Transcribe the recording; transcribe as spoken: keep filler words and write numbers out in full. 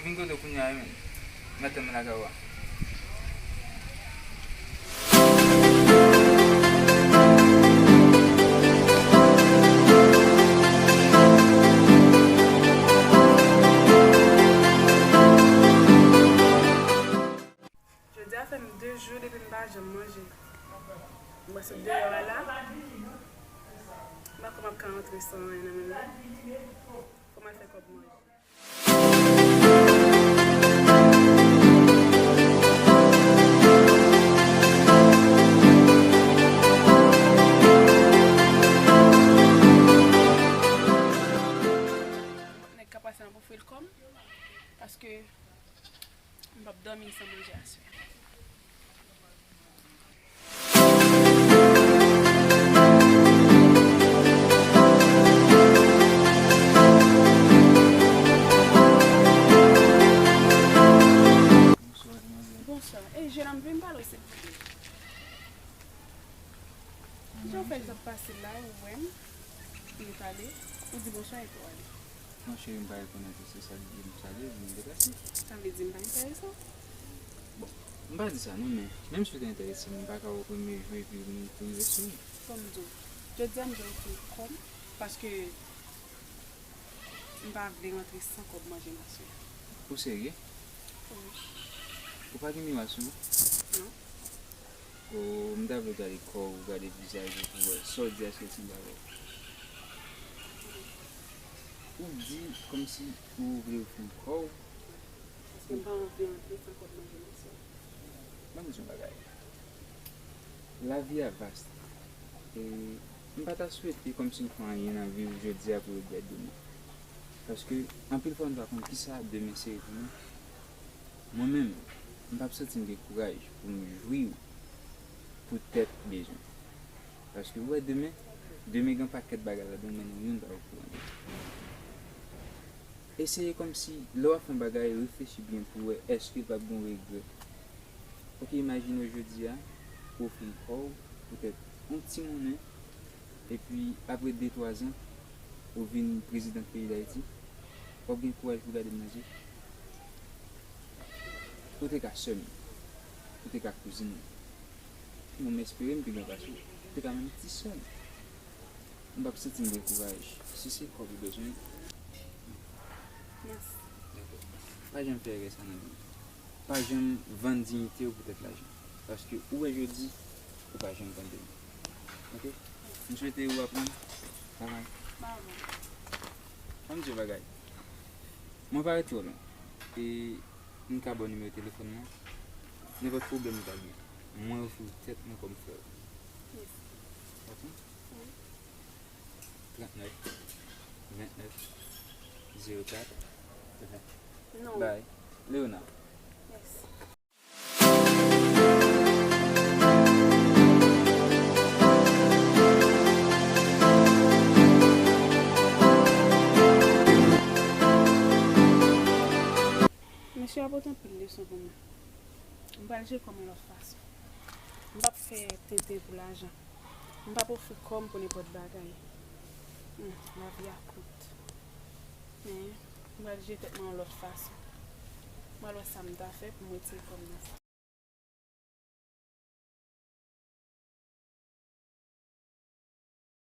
Vin kote w kounye a wi, menn. Mèt ann lakay ou a. Jodi a fè m de jou depi m pa janm manje. M wè sot deyò a la. M pa konn m ap ka rantre san anyen nan men m nan. Fò m al fè kòb manje. Nèg ka pase nan pou fil kòm, paske m p ap dòmi san manje aswè. Bonswa. Ey, jèn, m vin pale w, silvouplè. Kijan w fè k ap pase la, ou wè m, nou pale, ou di bonswa epi w ale? Non, cheri, m pa rekonèt ou, se sa k di m salye, m deplase. Sa vle di m pa enterese w? Bon, m pa di sa non, men menm si w te enterese m, m pa ka wè w premye jou epi m tou rive sou ou. Fò m di w, jodi a m jwenn fil kòm, paske m pa vle rantre san kòb manje m aswè. Ou serye? Wi. Ou pa gen miwa sou ou? Non. O, m ta vle gade kò w, gade vizaj ou pou wè sa w di a, èske l sanble avè w. Ou di kòmsi ou vle ofri kò w. Paske m pa anvi antre san kòb manje m aswè. Ban m di yon bagay. Lavi a vas. E m pa ta swete kòmsi w fè anyen nan vi w jodi a pou regrèt demen. Paske anpil fwa nou pa konn kisa demen sere pou nou. Mwen menm, m p ap santi m gen kouraj pou m jwi w pou tèt bezwen. Paske ou wè demen, demen gen pakèt bagay ladan l, men nou youn pa okouran de li. Eseye kòmsi lè w ap fè yon bagay, reflechi byen pou w wè èske l p ap gen yon regrè. Oke, imajine w jodi a, ou ofri kò w poutèt yon ti monnen, epi apre de twa zan, ou vin prezidan peyi Dayiti, w ap gen kouraj pou w gade m nan je? Ou te ka sè m, ou te ka kouzin m. Mwen, m espere m pi byen pase w. Ou te ka menm ti sè m. M p ap santi m gen kouraj. Si se kòb ou bezwen, mèsi. Dakò. Pa janm fè erè sa nan vi w. Pa janm vann diyite w poutèt lajan. Paske ou wè jodi, ou pa janm konn demen. Oke? M swete ou aprann travay. Bye bye. Ann di yon bagay. Mwen pa ret twò lwen. E m ka ba w nimewo telefòn mwen. Nenpòt pwoblèm ou ta gen, mwen ofri w tèt mwen kòm frè w. Mèsi. Oke? Wi. Trannèf, vennèf, zewo kat, ven. Non. Bay. Léona. Mèsi. Mesye a pote anpil leson pou mwen. M pral jere kò m yon lòt fason. M p ap fè tenten pou lajan. M p ap ofri kò m pou nenpòt bagay. Hmm, lavi a kout. Men, m pral jere tèt mwen yon lòt fason. M pral wè sa m ta fè pou m retire kò m nan sa.